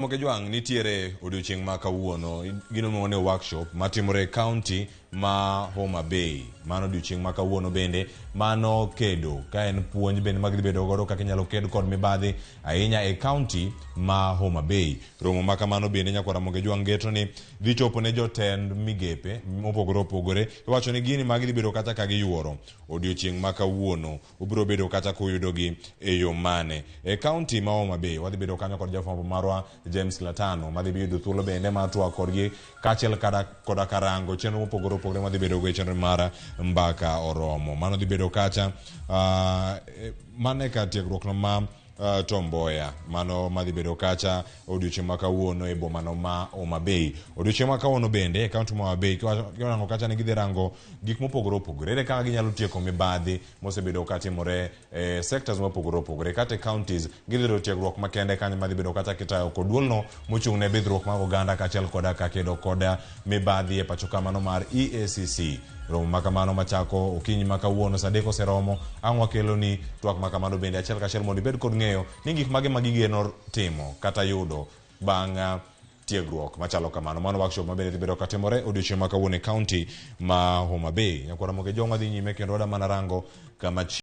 Mokejwang' nitiere odiochieng' ma kawuono gino miluongo ni workshop matimore e county ma Homa Bay. Mano odiochieng' ma kawuono bende mano kedo ka en puonj bende ma gidhi bedo godo kaka inyalo ked kod mibadhi ahinya e county ma Homa Bay. Romo ma kamano bende nyakwar Ramogi Jwang' geto ni dhi chopo ne jotend migepe mopogore opogore. Iwacho ni gini ma gidhi bedo kata ka giyuoro odiochieng' ma kawuono ubiro bedo kata kuyudogi e yo mane. E county ma Homa Bay wadhi bedo kanyo kod jafwambo marwa James Latano madhi yudo thuolo bende mar twak kodgi kaachiel koda karango chenro mopogore opogore madhi bedo go e chenro mar Mbaka Oromo. Mano dhi bedo kacha mano e kar tiegruok no ma Tom Mboya mano madhi bedo kacha odiochieng' ma kawuono e bomano ma Homa Bay. Odiochieng' ma kawuono bende e kaunti ma Homa Bay kiwarango kacha ne gidhi rango gik mopogore opogore. Ere kaka ginyalo tieko mibadhi mosebedo katimore e sectors mopogore opogore kata e counties gidhi yudo tiegruok makende kanyo madhi bedo kata kitayo kod duolno mochung' ne bidhruok mag oganda kaachiel koda ka kedo kod mibadhi e pacho ka mano mar EACC. Romo ma kamano machako okinyi ma kawuono saa adek oseromo ang' wakeloni twak ma kamano bende achiel kachiel mondo ibed kod ng'eyo ni gik mage ma gigeno timo kata yudo bang' tiegruok machalo kamano. Mano workshop ma bende dhi bedo katimore odiochieng' ma kawuono e county ma Homa Bay. Nyakwar Ramogi Jong' wadhi nyime kendo wada mana rango kama